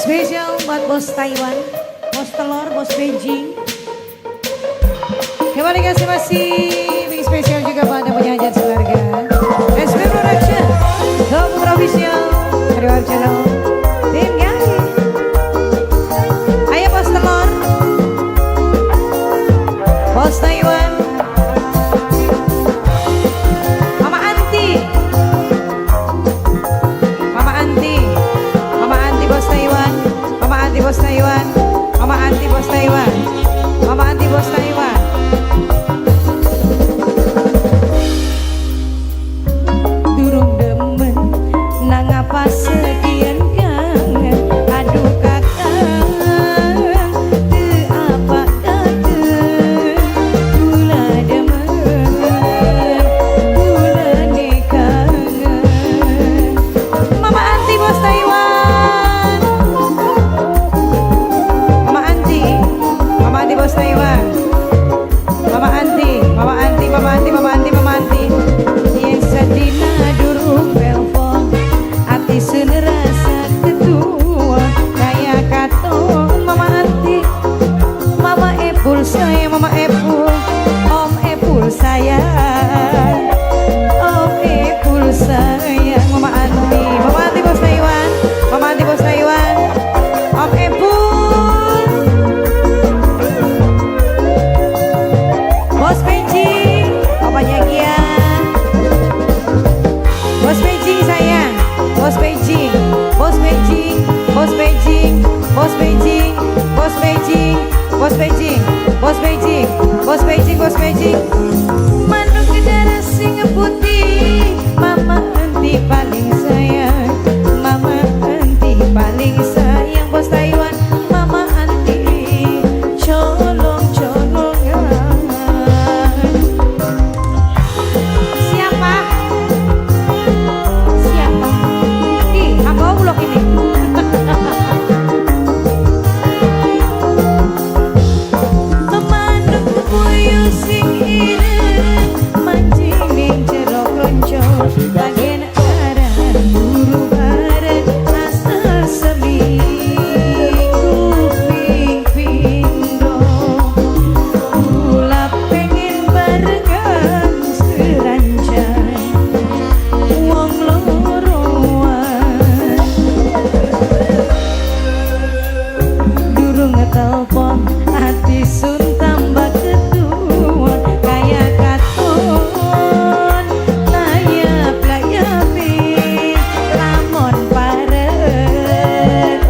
Spesial buat bos Taiwan, bos telur, bos Beijing. Kembali kasih masih big spesial juga buat anda punya hajat keluarga. SB Production, Top Official, Karyawan Channel, Tim Gai. Ayo bos telur, bos Taiwan, Mama Anti, Mama Anti, Mama Anti bos Taiwan, Mama Anti bos Taiwan, Mama Anti bos Taiwan, Mama Anti bos Taiwan. Durung demen nang apa sekian kangen, aduh kakang teu apa kangen, kula demen kula kangen. Mama Anti bos Taiwan, Mama Anti, Mama Anti bos Taiwan, Mama Anti, Mama Anti, Mama Anti, Mama Anti, Mama Anti. Yen sedina durung telepon, ati sun rasa ketua kaya katon. Mama Anti, Mama Epul saya, Mama Epul, Om Epul sayang, Om Epul sayang. Mama Anti, Mama Anti bos Taiwan, Mama Anti bos Taiwan, Om Epul, Bos Beijing, Papanya Gia, Bos Beijing sayang, Bos Beijing, Bos Beijing, Bos Beijing, Bos Beijing, Bos Beijing, Bos Beijing, Bos Beijing, Bos Beijing, Bos Beijing. Manuk darah sing putih, Mama Anti paling sayang, Mama Anti paling sayang. Bos Taiwan, Mama Anti colong-colongan. Siapa? Siapa? Ih, hamba blok ini. Manuk puyuh sing ireng mancing ning jero kronco, bagen aran buru bareng asal seminggu ping pindho. Kula pengen barengan seranjang wong loroan. Durung telepon ati sun tambah ketuan kaya katon layap layape lamun parek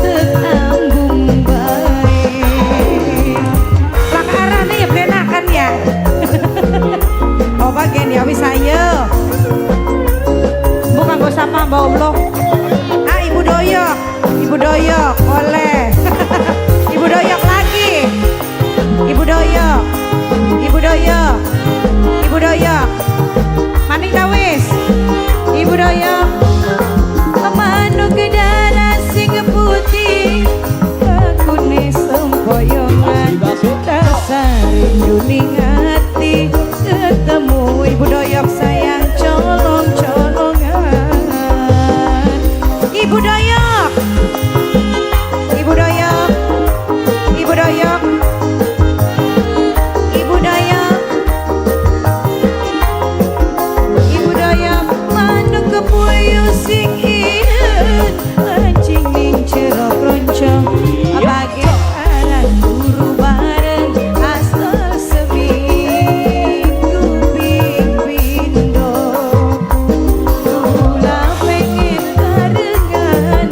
tetanggung bae. Lak arane ya benakan ya. Oh bagian ya wis ayo. Bukan bos apa Mbak Omlo. Ah Ibu Doyok, Ibu Doyok boleh. Ibu Doyok lagi. Ibu Doyok, Ibu Doyok, Ibu Doyok. Maning ta wis. Ibu Doyok. Manuk darah sing putih, kakune sempoyongan, rasa rindu ning ati ketemu Ibu Doyok sayang colong-colongan. Ibu Doyok, Ibu Doyok, Ibu Doyok, Ibu Doyok, Ibu Doyok. Manuk kepuyuh sing ireng mancing ning jero kronco, bagen aran buru bareng asal seminggu ping pindho. Kula pengen barengan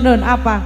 Nun apa?